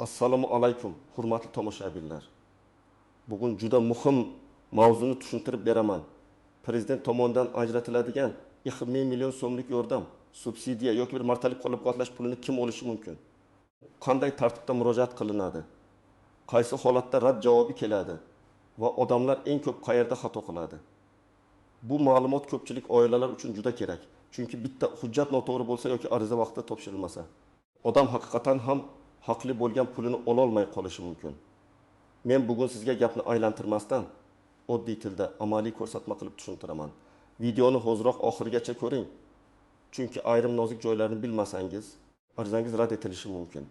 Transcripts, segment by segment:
Assalomu alaykum, hurmatli tomoshabinlar. Bugun juda muhim mavzuni tushuntirib beraman. Prezident tomonidan ajratiladigan 2 million so'mlik yordam, subsidiya yoki bir martalik qo'llab-quvvatlash pulini kim olishi mumkin? Qanday tartibda murojaat qilinadi? Qaysi holatda rad javobi keladi? Va odamlar eng ko'p qayerda xato qiladi? Bu ma'lumot ko'pchilik oilalar uchun juda kerak. Chunki bitta hujjat noto'g'ri bo'lsa yoki ariza vaqtida topshirilmasa, odam haqiqatan ham haqli bo'lgan pulini ololmay qolishi mumkin. Men bugun sizga gapni aylantirmasdan oddiy tilda amaliy ko'rsatma qilib tushuntiraman. Videoni hoziroq oxirigacha ko'ring. Chunki ayrim nozik joylarni bilmasangiz, arizangiz rad etilishi mumkin.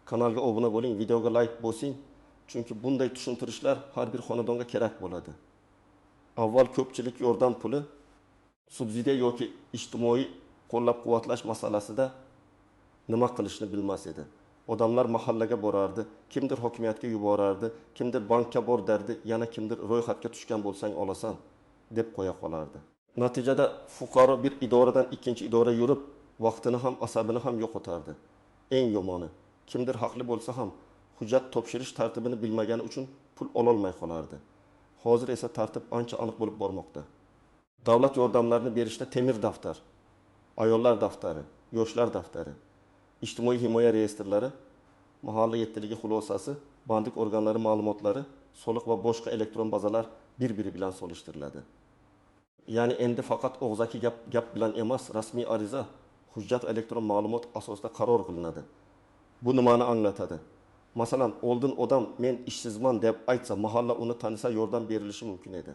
Kanalga obuna bo'ling, videoga like bosing, chunki bunday tushuntirishlar har bir xonadonga kerak bo'ladi. Avval ko'pchilik yordam puli, subsidiya yoki ijtimoiy qo'llab-quvvatlash masalasida nima qilishni bilmas edi. Odamlar mahallaga borardi, kimdir hokimiyatga yuborardi, kimdir bankka bor derdi, yana kimdir ro'yxatga tushgan bo'lsang olasan deb qo'ya qolardi. Natijada fuqaro bir idoradan ikkinchi idora yurib, vaqtini ham asabini ham yo'qotardi. Eng yomoni, kimdir haqli bo'lsa ham hujjat topshirish tartibini bilmagani uchun pul ololmay qolardi. Hozir esa tartib ancha aniq bo'lib bormoqda. Davlat yordamlarini berishda temir daftar, ayollar daftari, yoshlar daftari, ijtimoiy himoya reyestrlari, mahalla yettiligi xulosasi, bandlik organlari ma'lumotlari, soliq va boshqa elektron bazalar bir-biri bilan solishtiriladi. Ya'ni endi faqat og'zaki gap bilan emas, rasmiy ariza, hujjat elektron ma'lumot asosida qaror qilinadi. Bu nimani anglatadi? Masalan, oldin odam men ishsizman deb aytsa, mahalla uni tanisa yordam berilishi mumkin edi.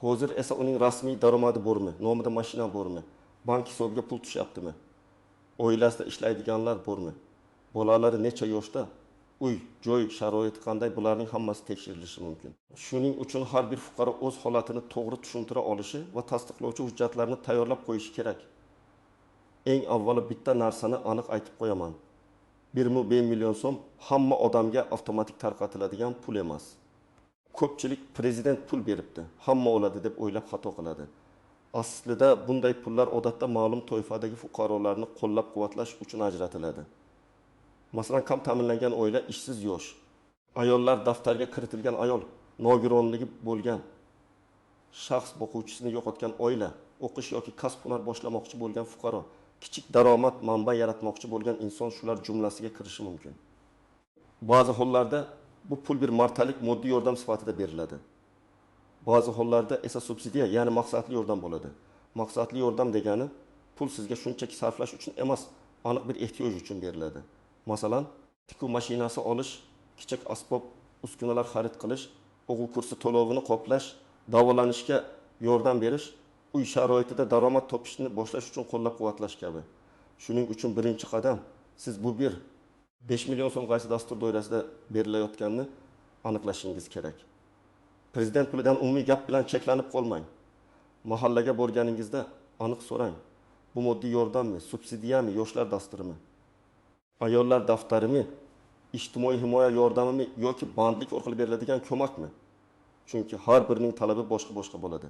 Hozir esa uning rasmiy daromadi bormi, nomida mashina bormi, bank hisobiga pul tushyaptimi, oilasida ishlaydiganlar bormi, bolalari necha yoshda, uy, joy, sharoiti qanday, bularning hammasi tekshirilishi mumkin. Shuning uchun har bir fuqaro o'z holatini to'g'ri tushuntira olishi va tasdiqlovchi hujjatlarni tayyorlab qo'yishi kerak. Eng avvalo bitta narsani aniq aytib qo'yaman. 1 million so'm hamma odamga avtomatik tarqatiladigan pul emas. Ko'pchilik prezident pul beribdi, hamma oladi deb o'ylab xato qiladi. Aslida bunday pullar odatda ma'lum toifadagi fuqarolarni qo'llab-quvvatlash uchun ajratiladi. Masalan, kam ta'minlangan oila, ishsiz yosh, ayollar daftarga kiritilgan ayol, nogironligi bo'lgan shaxs, boquvchisini yo'qotgan oila, o'qish yoki kasb-hunar boshlamoqchi bo'lgan fuqaro, kichik daromad manba yaratmoqchi bo'lgan inson shular jumlasiga kirishi mumkin. Ba'zi hollarda bu pul bir martalik moddiy yordam sifatida beriladi. Ba'zi hollarda esa subsidiya, ya'ni maqsadli yordam bo'ladi. Maqsadli yordam degani pul sizga shunchaki sarflash uchun emas, aniq bir ehtiyoj uchun beriladi. Masalan, tikuv mashinasi olish, kichik asbob uskunalar xarid qilish, o'quv kursi to'lovini qoplash, davolanishga yordam berish, uy sharoitida daromad topishni boshlash uchun qo'llab-quvvatlash kabi. Shuning uchun birinchi qadam siz bu bir 5 million so'm qaysi dastur doirasida berilayotganini aniqlashingiz kerak. Prezident pulidan umumiy gap bilan cheklanib qolmang. Mahallaga borganingizda aniq so'rang. Bu moddiy yordammi, subsidiyami, yoshlar dasturimi, ayollar daftarimi, ijtimoiy himoya yordamimi yoki bandlik orqali beriladigan ko'makmi? Chunki har birining talabi boshqa-boshqa bo'ladi.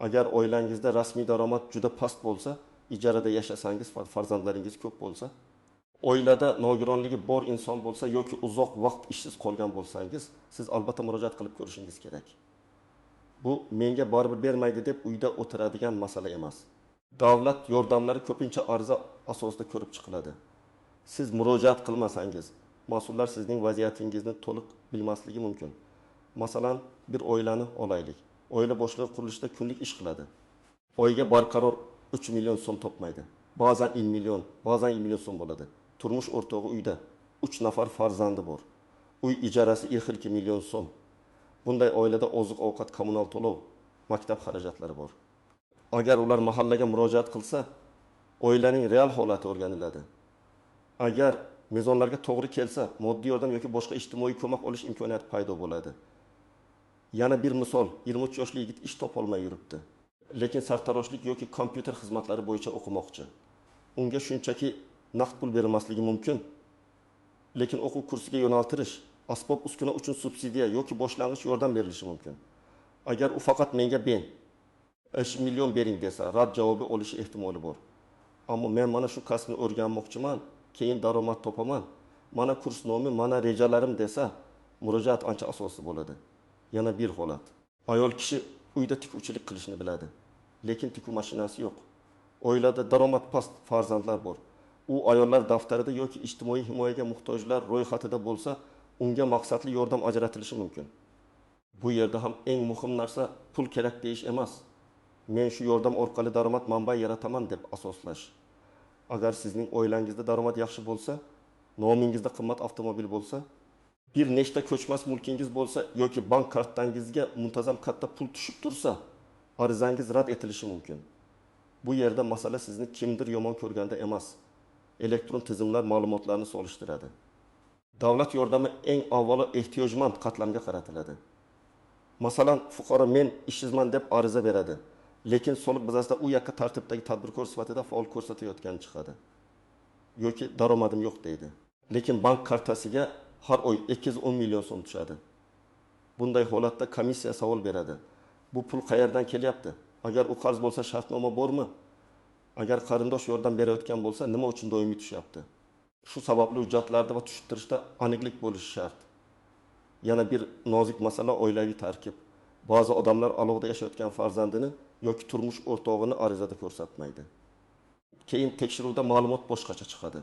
Agar oilangizda rasmiy daromad juda past bo'lsa, ijarada yashasangiz, farzandlaringiz ko'p bo'lsa, oilada nogironligi bor inson bo'lsa yoki uzoq vaqt ishsiz qolgan bo'lsangiz, siz albatta murojaat qilib ko'rishingiz kerak. Bu menga baribir bermaydi deb uyda o'tiradigan masala emas. Davlat yordamlari ko'pincha ariza asosida ko'rib chiqiladi. Siz murojaat qilmasangiz, mas'ullar sizning vaziyatingizni to'liq bilmasligi mumkin. Masalan, bir oilani olaylik. Oila boshlig'i qurilishda kunlik ish qiladi. Oyga barqaror 3 million so'm topmaydi. Ba'zan 1 million, ba'zan 1 million so'm bo'ladi. Turmush o'rtog'i uyda, 3 nafar farzandi bor. Uy ijarasi 2 million so'm. Bunday oilada oziq-ovqat, kommunal to'lov, maktab xarajatlari bor. Agar ular mahallaga murojaat qilsa, oilaning real holati o'rganiladi. Agar mezonlarga to'g'ri kelsa, moddiy yordam yoki boshqa ijtimoiy ko'mak olish imkoniyati paydo bo'ladi. Yana bir misol, 23 yoshli yigit ish topolmay yuribdi. Lekin sartaroshlik yoki kompyuter xizmatlari bo'yicha o'qimoqchi. Unga shunchaki naqd pul berilmasligi mumkin. Lekin o'quv kursiga yo'naltirish, asbob uskuna uchun subsidiya yoki boshlang'ich yordam berilishi mumkin. Agar u faqat menga 5 million bering desa, rad javobi olishi ehtimoli bor. Ammo men mana shu kasbni o'rganmoqchiman, keyin daromad topaman. Mana kurs nomi, mana rejalarim desa, murojaat ancha asosli bo'ladi. Yana bir holat. Ayol kishi uyda tikuvchilik qilishni biladi, lekin tikuv mashinasi yo'q. Oilada daromad past, farzandlar bor. U ayollar daftarida yoki ijtimoiy himoyaga muhtojlar ro'yxatida bo'lsa, unga maqsadli yordam ajratilishi mumkin. Bu yerda ham eng muhim narsa pul kerak deyish emas. Men shu yordam orqali daromad manbai yarataman deb asoslash. Agar sizning oilangizda daromad yaxshi bo'lsa, nomingizda qimmat avtomobil bo'lsa, bir nechta ko'chmas mulkingiz bo'lsa yoki bank kartangizga muntazam katta pul tushib tursa, arizangiz rad etilishi mumkin. Bu yerda masala sizni kimdir yomon ko'rganda emas. Elektron tizimlar ma'lumotlarni solishtiradi. Davlat yordami eng avvalo ehtiyojmand qatlamga qaratiladi. Masalan, fuqaro men ishsizman deb ariza beradi, lekin soliq bazasida u yakka tartibdagi tadbirkor sifatida faol ko'rsatayotgani chiqadi. Yoki daromadim yo'q deydi. Lekin bank kartasiga har oy 210 million so'm tushadi. Bunday holatda komissiya savol beradi. Bu pul qayerdan kelyapti? Agar u qarz bo'lsa shartnoma bormi? Agar qarindosh yordam berayotgan bo'lsa, nima uchun doimiy tushyapti? Shu sababli hujjatlarda va tushuntirishda aniqlik bo'lishi shart. Yana bir nozik masala oilaviy tarkib. Ba'zi odamlar alohida yashayotgan farzandini yoki turmush o'rtog'ini arizada ko'rsatmaydi. Keyin tekshiruvda ma'lumot boshqacha chiqadi.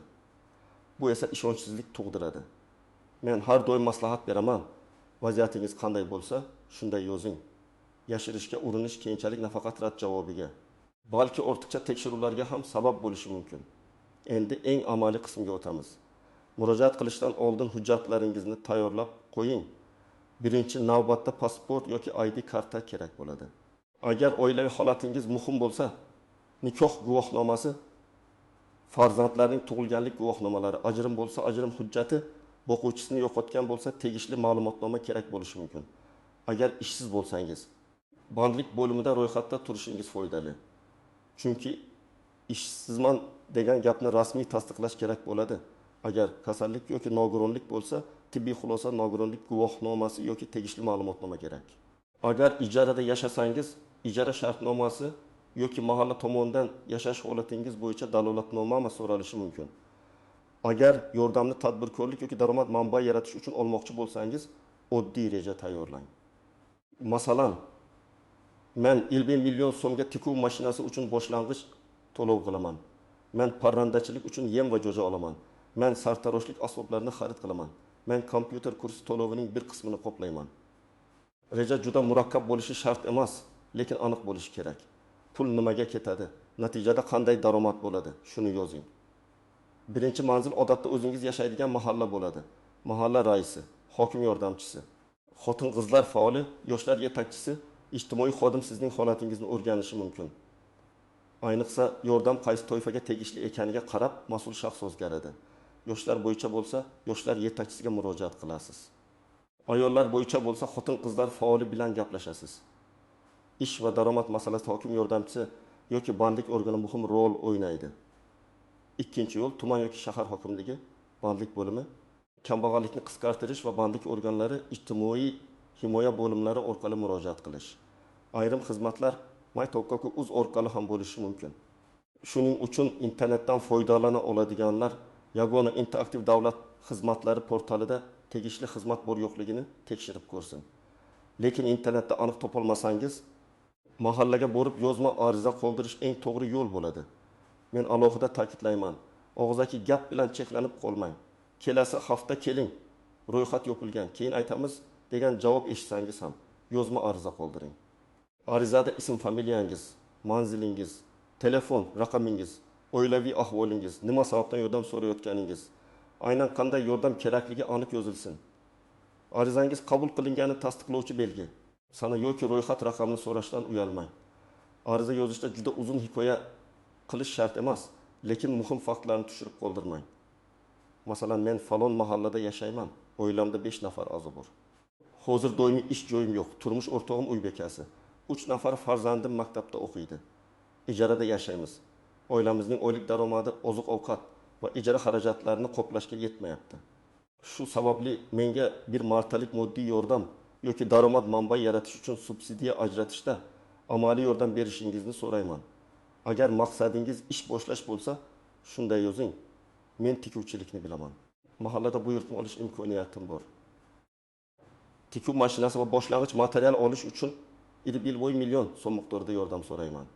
Bu esa ishonchsizlik tug'diradi. Men har doim maslahat beraman. Vaziyatingiz qanday bo'lsa, shunday yozing. Yashirishga urinish keyinchalik nafaqat rad javobiga, balki ortiqcha tekshiruvlarga ham sabab bo'lishi mumkin. Endi eng amaliy qismga o'tamiz. Murojaat qilishdan oldin hujjatlaringizni tayyorlab qo'ying. Birinchi navbatda pasport yoki ID karta kerak bo'ladi. Agar oilaviy holatingiz muhim bo'lsa, nikoh guvohnomasi, farzandlarning tug'ilganlik guvohnomalari, ajrim bo'lsa ajrim hujjati, boquvchisini yo'qotgan bo'lsa tegishli ma'lumotnoma kerak bo'lishi mumkin. Agar ishsiz bo'lsangiz, bandlik bo'limida ro'yxatda turishingiz foydali. Chunki ishsizman degan gapni rasmiy tasdiqlash kerak bo'ladi. Agar kasallik yoki nogironlik bo'lsa, tibbiy xulosa, nogironlik guvohnomasi yoki tegishli ma'lumotnoma kerak. Agar ijarada yashasangiz, ijara shartnomasi yoki mahalla tomonidan yashash holatingiz bo'yicha dalolatnoma so'ralishi mumkin. Agar yordamni tadbirkorlik yoki daromad manbai yaratish uchun olmoqchi bo'lsangiz, oddiy reja tayyorlang. Masalan, men 50 million so'mga tikuv mashinasi uchun boshlang'ich to'lov qilaman. Men parrandachilik uchun yem va jo'ja olaman. Men sartaroshlik asboblarini xarid qilaman. Men kompyuter kursi to'lovining bir qismini qoplayman. Reja juda murakkab bo'lishi shart emas, lekin aniq bo'lishi kerak. Pul nimaga ketadi? Natijada qanday daromad bo'ladi? Shuni yozing. Birinchi manzil odatda o'zingiz yashaydigan mahalla bo'ladi. Mahalla raisi, hokim yordamchisi, xotin-qizlar faoli, yoshlar yetakchisi, ijtimoiy xodim sizning holatingizni o'rganishi mumkin. Ayniqsa yordam qaysi toifaga tegishli ekaniga qarab mas'ul shaxs o'zgaradi. Yoshlar bo'yicha bo'lsa, yoshlar yetakchisiga murojaat qilasiz. Ayollar bo'yicha bo'lsa, xotin-qizlar faoli bilan gaplashasiz. Ish va daromad masalasida hokim yordamchisi yoki bandlik organi muhim rol o'ynaydi. Ikkinchi yo'l tuman yoki shahar hokimligi, bandlik bo'limi, kambag'allikni qisqartirish va bandlik organlari ijtimoiy himoya bo'limlari orqali murojaat qilish. Ayrim xizmatlar my.uz orqali ham bo'lishi mumkin. Shuning uchun internetdan foydalana oladiganlar yagona interaktiv davlat xizmatlari portalida tegishli xizmat bor yo'qligini tekshirib ko'rsin. Lekin internetda aniq topolmasangiz, mahallaga borib yozma ariza qoldirish eng to'g'ri yo'l bo'ladi. Men alohida ta'kidlayman, og'zaki gap bilan cheklanib qolmang. Kelasi hafta keling, ro'yxat yopilgan, keyin aytamiz degan javob eshitsangiz ham yozma ariza qoldiring. Arizada ism, familiyangiz, manzilingiz, telefon raqamingiz, oilaviy ahvolingiz, nima sababdan yordam so'rayotganingiz, aynan qanday yordam kerakligi aniq yozilsin. Arizangiz qabul qilingani tasdiqlovchi belgi, sana yoki ro'yxat raqamini so'rashdan uyalmang. Ariza yozishda juda uzun hikoya qilish shart emas, lekin muhim faktlarni tushirib qoldirmang. Masalan, men falon mahallada yashayman, oilamda 5 nafar a'zo bor. Hozir doimiy ish joyim yo'q, turmush o'rtog'im uy bekasi. 3 nafar farzandim maktabda o'qiydi. Ijarada yashaymiz. Oilamizning oylik daromadi oziq-ovqat va ijara xarajatlarini qoplashga yetmayapti. Shu sababli menga bir martalik moddiy yordam yoki daromad manbai yaratish uchun subsidiya ajratishda amaliy yordam berishingizni so'rayman. Agar maqsadingiz ish boshlash bo'lsa, shunday yozing. Men tikuvchilikni bilaman. Mahallada buyurtma olish imkoniyatim bor. Tikuv mashinasi va boshlang'ich material olish uchun 1,5 million so'm miqdorida yordam so'rayman.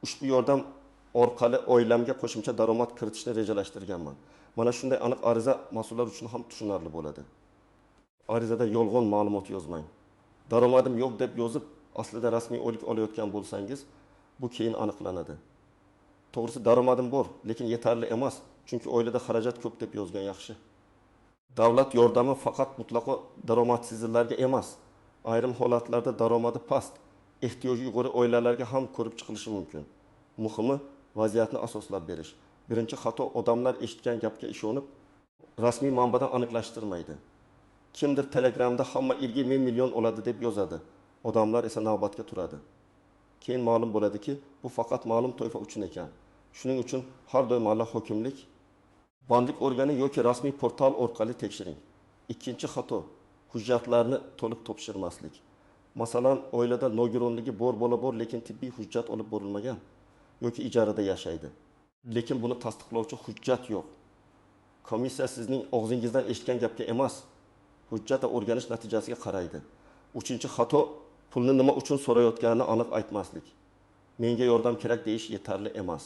Ushbu yordam orqali oilamga qo'shimcha daromad kiritishni rejalashtirganman. Mana shunday aniq ariza mas'ullar uchun ham tushunarli bo'ladi. Arizada yolg'on ma'lumot yozmang. Daromadim yo'q deb yozib, aslida rasmiy oylik olayotgan bo'lsangiz, bu keyin aniqlanadi. To'g'risi daromadim bor, lekin yetarli emas, chunki oilada xarajat ko'p deb yozgan yaxshi. Davlat yordami faqat mutlaqo daromadsizlarga emas, ayrim holatlarda daromadi past, ehtiyoji yuqori oilalarga ham ko'rib chiqilishi mumkin. Muhimi vaziyatni asoslab berish. Birinchi xato odamlar eshitgan gapga ishonib, rasmiy manbadan aniqlashtirmaydi. Kimdir Telegramda hamma 20 million oladi deb yozadi. Odamlar esa navbatga turadi. Keyin ma'lum bo'ladiki, bu faqat ma'lum toifa uchun ekan. Shuning uchun har doim mahalla hokimlik, bandlik organi yoki rasmiy portal orqali tekshiring. Ikkinchi xato hujjatlarni to'liq topshirmaslik. Masalan, oilada nogironligi bor bola bor, lekin tibbiy hujjat olib borilmagan yoki ijarada yashaydi. Lekin buni tasdiqlovchi hujjat yo'q. Komissiya sizning og'zingizdan eshitgan gapga emas, hujjat va o'rganish natijasiga qaraydi. Uchinchi xato pulni nima uchun so'rayotganini aniq aytmaslik. Menga yordam kerak deyish yetarli emas.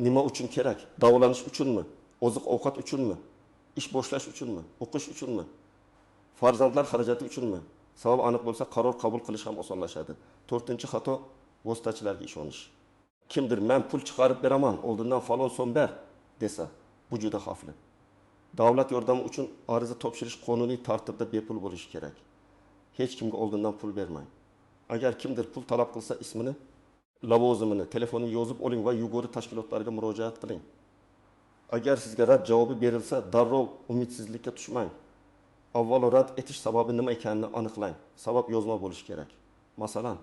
Nima uchun kerak? Davolanish uchunmi? Oziq-ovqat uchunmi? Ish boshlash uchunmi? O'qish uchunmi? Farzandlar xarajati uchunmi? Sabab aniq bo'lsa, qaror qabul qilish ham osonlashadi. To'rtinchi xato vositachilarga ishonish. Kimdir men pul chiqarib beraman, oldindan falon so'm ber desa, bu juda xavfli. Davlat yordami uchun ariza topshirish qonuniy tartibda bepul bo'lishi kerak. Hech kimga oldindan pul bermang. Agar kimdir pul talab qilsa, ismini, lavozimini, telefonini yozib oling va yuqori tashkilotlarga murojaat qiling. Agar sizga rad javobi berilsa, darrov umidsizlikka tushmang. Avvalo rad etish sababi nima ekanini aniqlang. Sabab yozma bo'lishi kerak. Masalan,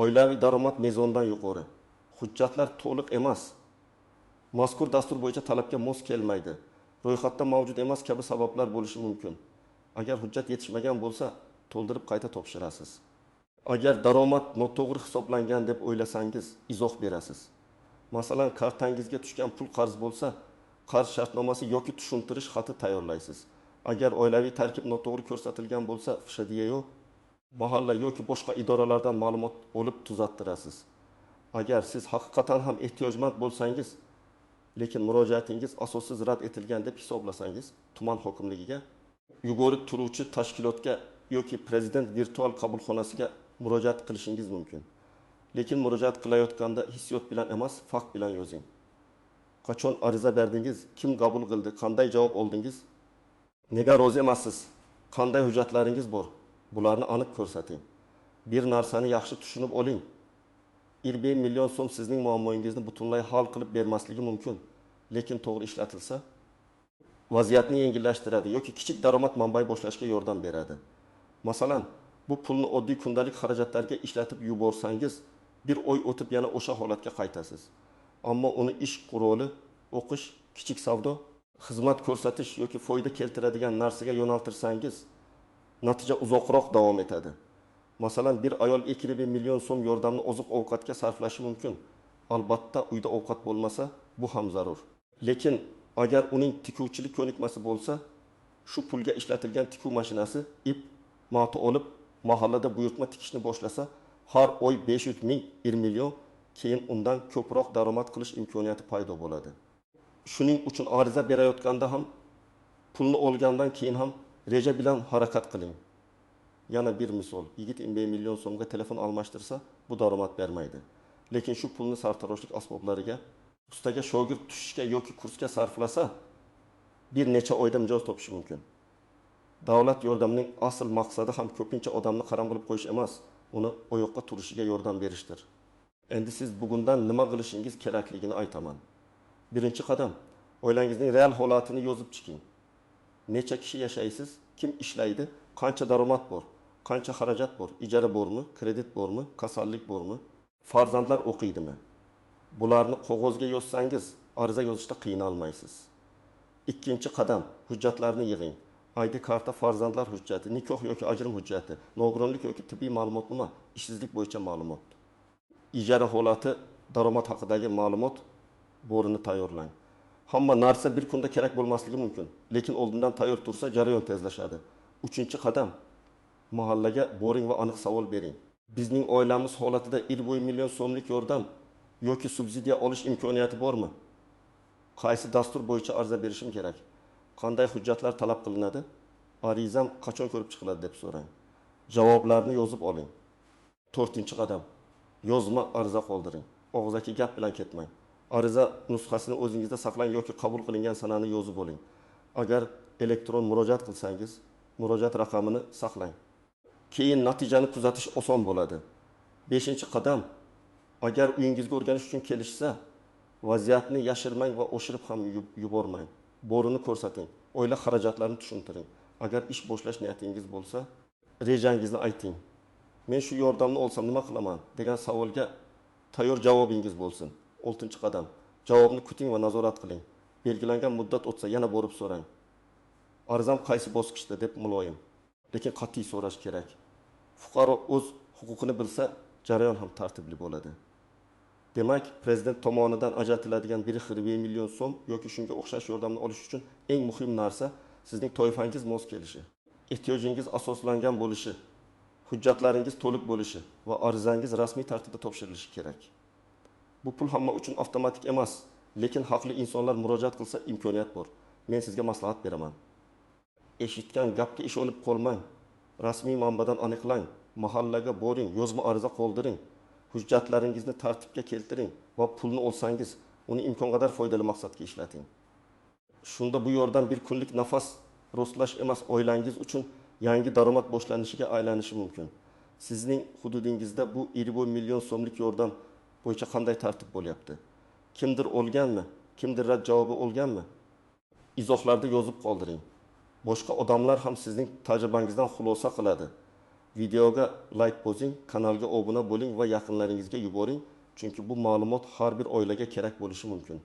oilaviy daromad mezondan yuqori, hujjatlar to'liq emas, mazkur dastur bo'yicha talabga mos kelmaydi, ro'yxatda mavjud emas kabi sabablar bo'lishi mumkin. Agar hujjat yetishmagan bo'lsa, to'ldirib qayta topshirasiz. Agar daromad noto'g'ri hisoblangan deb o'ylasangiz, izoh berasiz. Masalan, kartangizga tushgan pul qarz bo'lsa, qarz shartnomasi yoki tushuntirish xati tayyorlaysiz. Agar oilaviy tarkib noto'g'ri ko'rsatilgan bo'lsa, FShDYO, mahalla yoki boshqa idoralardan ma'lumot olib tuzattirasiz. Agar siz haqiqatan ham ehtiyojmand bo'lsangiz, lekin murojaatingiz asossiz rad etilgan deb hisoblasangiz, tuman hokimligiga, yuqori turuvchi tashkilotga yoki prezident virtual qabulxonasiga murojaat qilishingiz mumkin. Lekin murojaat qilayotganda hissiyot bilan emas, fakt bilan yozing. Qachon ariza berdingiz, kim qabul qildi, qanday javob oldingiz, nega rozi emassiz, qanday hujjatlaringiz bor, bularni aniq ko'rsating. Bir narsani yaxshi tushunib oling. 1,5 million so'm sizning muammoingizni butunlay hal qilib bermasligi mumkin, lekin to'g'ri ishlatilsa vaziyatni yengillashtiradi yoki kichik daromad manbai boshlashga yordam beradi. Masalan, bu pulni oddiy kundalik xarajatlarga ishlatib yuborsangiz, bir oy o'tib yana o'sha holatga qaytasiz. Ammo uni ish quroli, o'qish, kichik savdo, xizmat ko'rsatish yoki foyda keltiradigan narsaga yo'naltirsangiz, natija uzoqroq davom etadi. Masalan, bir ayol 2,5 million so'm yordamni oziq-ovqatga sarflashi mumkin. Albatta, uyda ovqat bo'lmasa, bu ham zarur. Lekin agar uning tikuvchilik ko'nikmasi bo'lsa, shu pulga ishlatilgan tikuv mashinasi, ip, mato olib, mahallada buyurtma tikishni boshlasa, har oy 500 ming, 1 million, keyin undan ko'proq daromad qilish imkoniyati paydo bo'ladi. Shuning uchun ariza berayotganda ham, pulni olgandan keyin ham reja bilan harakat qiling. Yana bir misol, yigit 1,5 million so'mga telefon almashtirsa, bu daromad bermaydi. Lekin shu pulni sartaroshlik asboblariga, ustaga shogird tushishga yoki kursga sarflasa, bir necha oyda mijoz topishi mumkin. Davlat yordamining asl maqsadi ham ko'pincha odamni qaram qilib qo'yish emas, uni oyoqqa turishiga yordam berishdir. Endi siz bugundan nima qilishingiz kerakligini aytaman. Birinchi qadam, oilangizning real holatini yozib chiqing. Necha kishi yashaysiz, kim ishlaydi, qancha daromad bor, qancha xarajat bor, ijara bormi, kredit bormi, kasallik bormi, farzandlar o'qiydimi? Bularni qog'ozga yozsangiz, ariza yozishda qiynalmaysiz. Ikkinchi qadam, hujjatlarni yig'ing. ID karta, farzandlar hujjati, nikoh yoki ajrim hujjati, nogironlik yoki tibbiy ma'lumotnoma, ishsizlik bo'yicha ma'lumot. Ijara holati, daromad haqidagi ma'lumot borini tayyorlang. Hamma narsa bir kunda kerak bo'lmasligi mumkin, lekin oldindan tayyor tursa, jarayon tezlashadi. Uchinchi qadam: mahallaga boring va aniq savol bering. Bizning oilamiz holatida 1,5 million so'mlik yordam yoki subsidiya olish imkoniyati bormi? Qaysi dastur bo'yicha ariza berishim kerak? Qanday hujjatlar talab qilinadi? Arizam qachon ko'rib chiqiladi deb so'rang. Javoblarni yozib oling. To'rtinchi qadam: yozma ariza qoldiring. Og'zaki gap bilan ketmang. Ariza nusxasini o'zingizda saqlang yoki qabul qilingan sanani yozib oling. Agar elektron murojaat qilsangiz, murojaat raqamini saqlang. Keyin natijani kuzatish oson bo'ladi. Beshinchi qadam: agar uyingizga o'rganish uchun kelishsa, vaziyatni yashirmang va oshirib ham yubormang. Borini ko'rsating. Oila xarajatlarini tushuntiring. Agar ish boshlash niyatingiz bo'lsa, rejangizni ayting. Men shu yordamni olsam nima qilaman degan savolga tayyor javobingiz bo'lsin. Oltinchi qadam: javobni kuting va nazorat qiling. Belgilangan muddat o'tsa yana borib so'rang. Arizam qaysi bosqichda deb muloyim, lekin qat'iy so'rash kerak. Fuqaro o'z huquqini bilsa, jarayon ham tartibli bo'ladi. Demak, prezident tomonidan ajratiladigan 1,5 million so'm yoki shunga o'xshash yordamni olish uchun eng muhim narsa sizning toifangiz mos kelishi, ehtiyojingiz asoslangan bo'lishi, hujjatlaringiz to'liq bo'lishi va arizangiz rasmiy tartibda topshirilishi kerak. Bu pul hamma uchun avtomatik emas, lekin haqli insonlar murojaat qilsa imkoniyat bor. Men sizga maslahat beraman. Eshitgan gapga ishonib qolmang. Rasmiy manbadan aniqlang. Mahallaga boring, yozma ariza qoldiring. Hujjatlaringizni tartibga keltiring va pulni olsangiz, uni imkon qadar foydali maqsadga ishlating. Shunda bu yordam bir kunlik nafas rostlash emas, oilangiz uchun yangi daromad boshlanishiga aylanishi mumkin. Sizning hududingizda bu 1,5 million so'mlik yordam bo'yicha qanday tartib bo'lyapti? Kimdir olganmi? Kimdir rad javobi olganmi? Izohlarda yozib qoldiring. Boshqa odamlar ham sizning tajribangizdan xulosa qiladi. Videoga like bosing, kanalga obuna bo'ling va yaqinlaringizga yuboring, chunki bu ma'lumot har bir oilaga kerak bo'lishi mumkin.